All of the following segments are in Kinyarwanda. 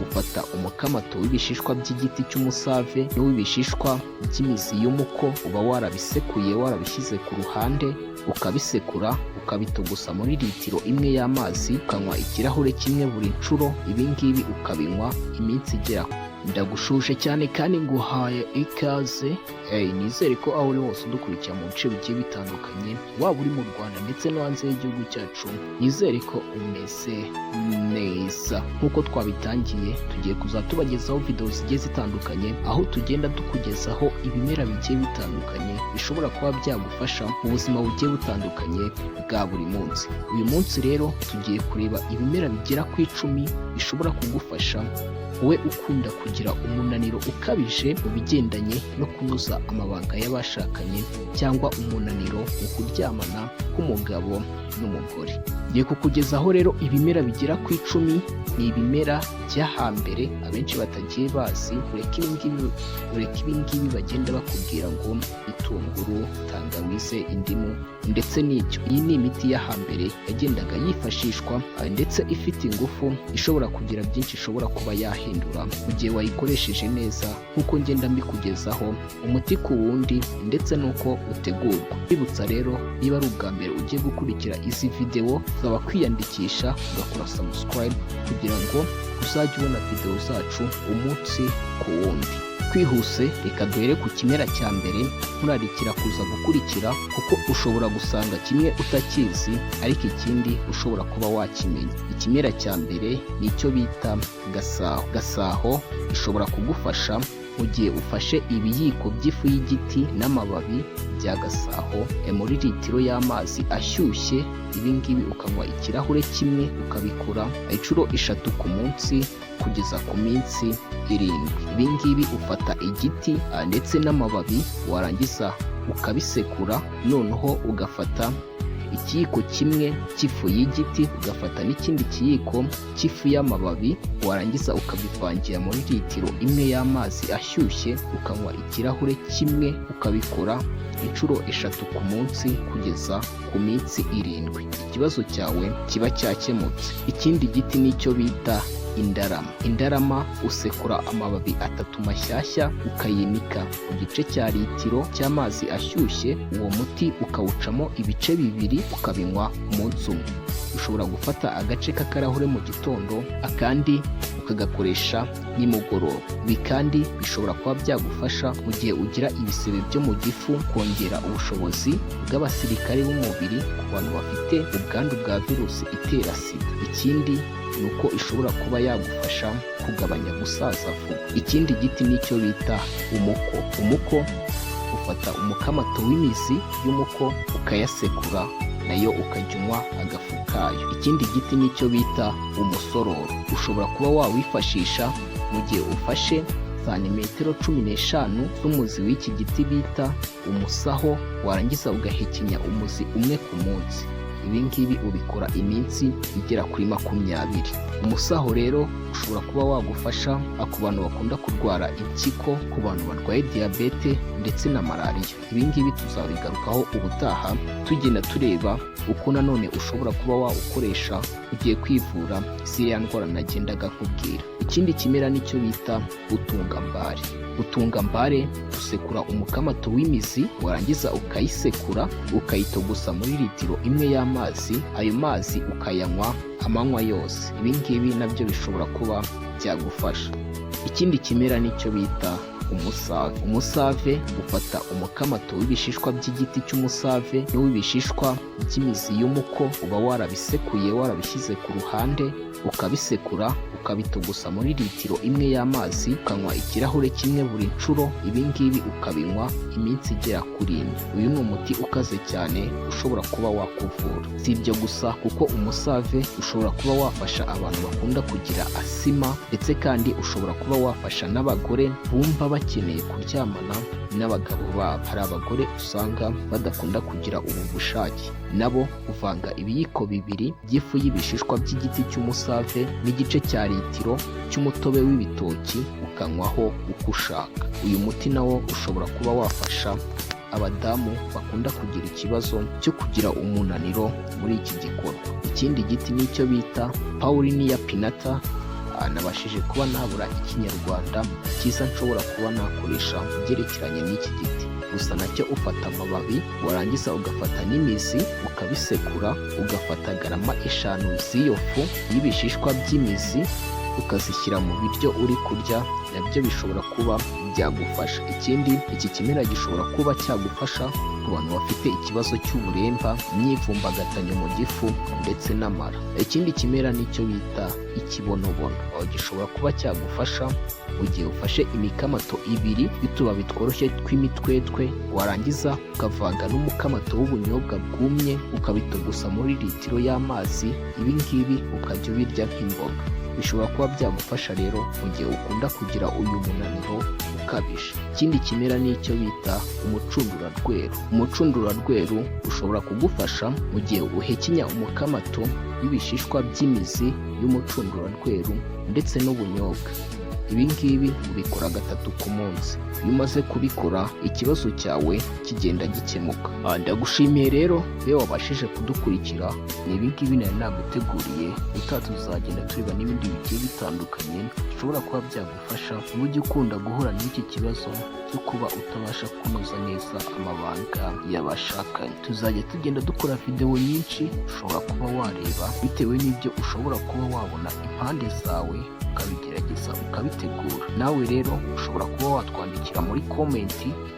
Ufata umukamato w'ibishishwa by'igiti cy'umusave n'uw'ibishishwa by'imizi y'umuko, uba warabisekuye warabishyize ku ruhande, ukabisekura ukabitogosa muri litiro imwe y'amazi, ukanywa ikirahure kimwe buri nshuro. Ibi ngibi ukabinywa iminsi igera. Ndagushuje cyane kandi nguhaye ikaze. Hey, nizere ko aho uri hose udukurikira mu bice bigiye bitandukanye, waba uri mu Rwanda ndetse no hanze y'igihugu cyacu, nizere ko umeze neza. Nk'uko twabitangiye, tugiye kuza tubagezaho videwo zigiye zitandukanye, aho tugenda tukugezaho ibimera bigiye bitandukanye bishobora kuba byagufasha mu buzima bugiye butandukanye bwa buri munsi. Uyu munsi rero tugiye kureba ibimera bigera ku 10 bishobora kugufasha wowe ukunda kugira umunaniro ukabije mu bigendanye no kunoza amabanga y'abashakanye, cyangwa umunaniro mu kuryamana k'umugabo n'umugore. Ngiye kukugezaho rero ibimera bigera ku 10. Ni ibimera by'ahambere abenshi batagiye bazi. Ureke ibingibi bagenda bakubwira ngo itunguru, tangawize, indimu ndetse n'ibyo. Iyi ni imiti y'ahambere yagendaga yifashishwa ndetse ifite ingufu, ishobora kugira byinshi ishobora kuba yahindura mu gihe wayikoresheje neza, nk'uko ngenda mbikugezaho umuti ku wundi ndetse n'uko utegurwa. Bibutsa rero, niba ari ubwa mbere ugiye gukurikira izi videwo, uzaba kwiyandikisha ugakora subscribe kugira ngo uzajye ubona videwo zacu umunsi ku wundi. Twihuse, reka duhere ku kimera cya mbere. Nkurarikira kuza gukurikira, kuko ushobora gusanga kimwe utakizi ariko ikindi ushobora kuba wakimenya. Ikimera cya mbere ni icyo bita gasaho. Gasaho ishobora kugufasha mu gihe ufashe ibiyiko by'ifu y'igiti n'amababi bya gasaho muri litiro y'amazi ashyushye. Ibi ngibi ukanywa ikirahure kimwe, ukabikora inshuro 3 ku munsi kugeza ku minsi 7. Ibi ngibi ufata igiti ndetse n'amababi, warangiza ukabisekura, noneho ugafata ikiyiko kimwe cy'ifu y'igiti, ugafata n'ikindi kiyiko cy'ifu y'amababi, warangiza ukabivangira muri litiro imwe y'amazi ashyushye, ukanywa ikirahure kimwe, ukabikora inshuro 3 ku munsi kugeza ku minsi 7. Ikibazo cyawe kiba cyakemutse. Ikindi giti nicyo bita indarama. Indarama usekura amababi atatu mashyashya, ukayinika mu gice cya litiro cy'amazi ashyushye, uwo muti ukawucamo ibice bibiri, ukabinywa umunsi umwe. Ushobora gufata agace k'akarahure mu gitondo, akandi ukagakoresha nimugoroba. Ibi kandi bishobora kuba byagufasha mu gihe ugira ibisebe byo mu gifu, kongera ubushobozi bw'abasirikare b'umubiri ku bantu bafite ubwandu bwa virusi itera SIDA. Ikindi ni uko ishobora kuba yagufasha kugabanya gusaza vuba. Ikindi giti nicyo bita umuko. Umuko, ufata umukamato w'imizi y'umuko ukayasekura, nayo ukajya unywa agafu kayo. Ikindi giti nicyo bita umusororo. Ushobora kuba wawifashisha mu gihe ufashe santimetero 15 z'umuzi w'iki giti bita umusaho, warangiza ugahekenya umuzi umwe ku munsi. Ibi ngibi ubikora iminsi igera kuri 20. Umusaho rero ushobora kuba wagufasha ku bantu bakunda kurwara impyiko, ku bantu barwaye diyabete ndetse na malariya. Ibi ngibi tuzabigarukaho ubutaha, tugenda tureba uko nanone ushobora kuba wawukoresha ugiye kwivura ziriya ndwara nagendaga nkubwira. Ikindi kimera nicyo bita butungambare. Butungambare, usekura umukamato w'imizi, warangiza ukayisekura, ukayitogusa muri litiro imwe y'amazi, ayo mazi ukayanywa amanywa yose. Ibi ngibi nabyo bishobora kuba byagufasha. Ikindi kimera nicyo bita umusave. Umusave, ufata umukamato w'ibishishwa by'igiti cy'umusave n'uw'ibishishwa by'imizi y'umuko, uba warabisekuye warabishyize ku ruhande, ukabisekura, ukabitogusa muri litiro imwe y'amazi, ukanywa ikirahure kimwe buri nshuro. Ibi ngibi ukabinywa iminsi igera kuri 4. Uyu ni umuti ukaze cyane ushobora kuba wakuvura. Si ibyo gusa, kuko umusave ushobora kuba wafasha abantu bakunda kugira asima, ndetse kandi ushobora kuba wafasha n'abagore bumva bakeneye kuryamana n'abagabo babo. Hari abagore usanga badakunda kugira ubu bushake. Nabo uvanga ibiyiko 2 by'ifu y'ibishishwa by'igiti cy'umusave n'igice cya litiro cy'umutobe w'ibitoki, ukanywaho uko ushaka. Uyu muti nawo ushobora kuba wafasha abadamu bakunda kugira ikibazo cyo kugira umunaniro muri iki gikorwa. Ikindi giti nicyo bita Paulownia pinnata. Nabashije kuba nabura Ikinyarwanda cyiza nshobora kuba nakoresha mu byerekeranye n'iki giti. Gusa nacyo ufata amababi, warangiza ugafata n'imizi ukabisekura, ugafata garama 5 z'iyo fu y'ibishishwa by'imizi ukazishyira mu biryo uri kurya, nabyo bishobora kuba byagufasha. Ikindi, iki kimera gishobora kuba cyagufasha ku bantu bafite ikibazo cy'uburemba, imyivumbagatanyo mu gifu ndetse n'amara. Ikindi kimera nicyo bita ikibonobono. Gishobora kuba cyagufasha mu gihe ufashe imikamato 2 y'utubabi tworoshye tw'imitwetwe, warangiza ukavanga n'umukamato w'ubunyobwa bwumye, ukabitogusa muri litiro y'amazi, ibi ngibi ukajya ubirya nk'imboga. Bishobora kuba byagufasha rero mu gihe ukunda kugira uyu munaniro ukabije. Ikindi kimera ni icyo bita umucundurarweru. Umucundurarweru ushobora kugufasha mu gihe uhekenya umukamato w'ibishishwa by'imizi y'umucundurarweru ndetse n'ubunyobwa. Ibi ngibi ubikora 3 ku munsi. Iyo umaze kubikora ikibazo cyawe kigenda gikemuka. Ndagushimiye rero iyo wabashije kudukurikira. Ni ibi ngibi nari naguteguriye. Utaha tuzagenda tureba n'ibindi bigiye bitandukanye bishobora kuba byagufasha niba ujya ukunda guhura n'iki kibazo cyo kuba utabasha kunoza neza amabanga y'abashakanye. Tuzajya tugenda dukora videwo nyinshi ushobora kuba wareba bitewe n'ibyo ushobora kuba wabona impande zawe, ukabigerageza ukabitegura. Nawe rero ushobora kuba watwandikira muri comment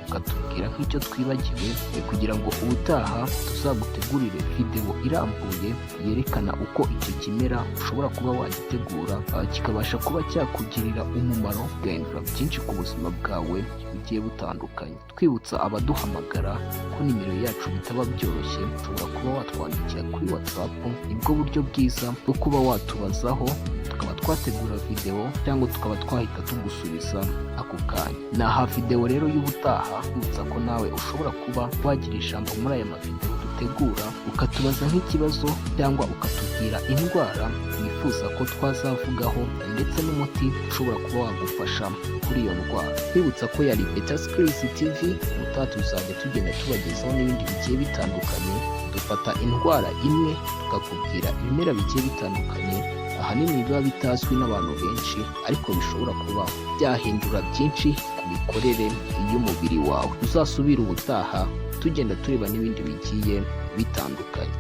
ukatubwira nk'icyo twibagiwe, kugira ngo ubutaha tuzagutegurire videwo irambuye yerekana uko icyo kimera ushobora kuba wagitegura, kikabasha kuba cyakugirira umumaro, ugahindura byinshi ku buzima bwawe bugiye butandukanye. Twibutsa abaduhamagara ko nimero yacu bitaba byoroshye, ushobora kuba watwandikira kuri WhatsApp, nibwo buryo bwiza bwo kuba watubazaho, tukaba twategura videwo cyangwa tukaba twahita tugusubiza ako kanya. Ni aha videwo rero y'ubutaha. Twibutsa ko nawe ushobora kuba wagira ijambo muri aya mavidewo dutegura, ukatubaza nk'ikibazo cyangwa ukatubwira indwara wifuza ko twazavugaho ndetse n'umuti ushobora kuba wagufasha kuri iyo ndwara. Twibutsa ko yari Better Skills TV. Ubutaha tuzajya tugenda tubagezaho n'ibindi bigiye bitandukanye. Dufata indwara imwe tukakubwira ibimera bigiye bitandukanye, ahanini biba bitazwi n'abantu benshi, ariko bishobora kuba byahindura byinshi ku mikorere y'umubiri wawe. Uzasubire ubutaha tugenda tureba n'ibindi bigiye bitandukanye.